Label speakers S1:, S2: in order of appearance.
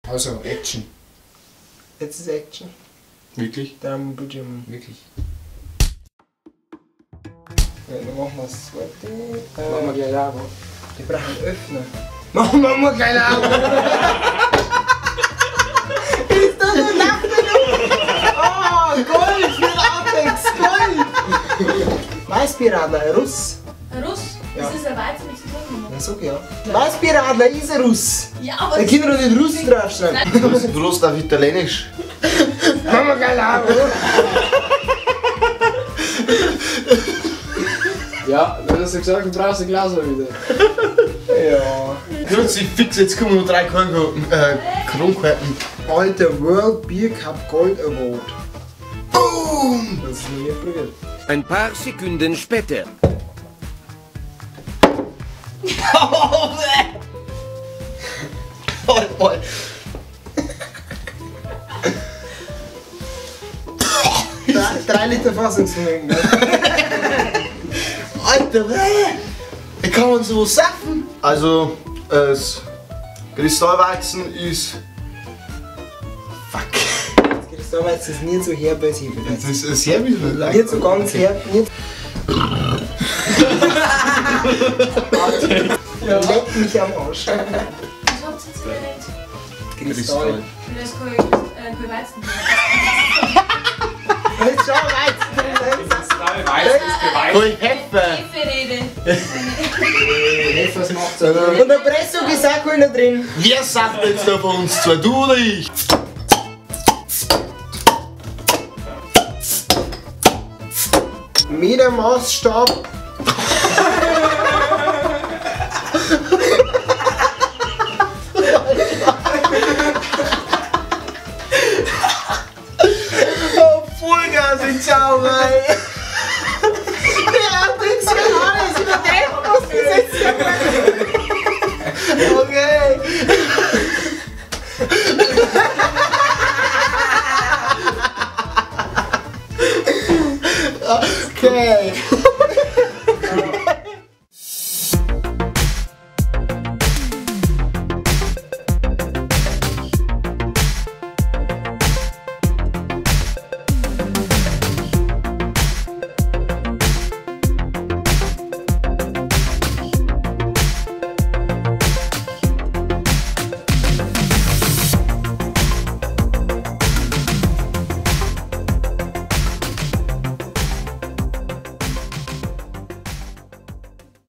S1: Also, Action.
S2: Jetzt ist Action.
S1: Wirklich?
S2: Dann Bildschirm.
S1: Wirklich.
S2: Ja, dann machen wir das zweite.
S1: Machen wir gleich auch.
S2: Wir brauchen einen Öffner. Machen wir gleich auch. Ist das ein Lachen? Oh, Gold für Apex, Gold! Weißbierradler, ein Russ.
S3: Ein Russ?
S2: Ja.
S3: Das ist ein Weizen mit Zitronen.
S2: Ja, sag ja. Weißbierradler ist ein Russ.
S3: Ja, aber.
S2: Da können wir doch nicht Russ draufschreiben.
S4: Prost auf Italienisch.
S2: Machen wir gleich auch, oder?
S1: Ja, dann hast du gesagt, du brauchst ein Glas wieder.
S2: Ja.
S4: Kruzifix, jetzt kommen nur 3 Kronkorken.
S2: Alter, World Beer Cup Gold Award.
S4: Boom!
S2: Das ist noch nicht probiert.
S5: Ein paar Sekunden später.
S4: Oh, oh.
S2: 3 Liter Fassungsvermögen.
S4: Alter, wie kann man sowas saufen? Also, das Kristallweizen ist. Fuck.
S2: Das Kristallweizen ist nicht so herb als Hefeweizen.
S4: Das ist herb, ist
S2: nicht so ganz herb. Nicht. Ja. Leck mich am Arsch.
S3: Was habt ihr jetzt geredet?
S2: Kristall.
S3: Das ist kein Weizen.
S2: Das ist schon Weizen.
S4: Kein Hefe.
S3: Hefe-Rede.
S1: Hefe, was macht's?
S2: Und der Pressung ist auch keiner drin.
S4: Wer sagt jetzt da von uns zwei? Du oder ich?
S2: Metermaßstab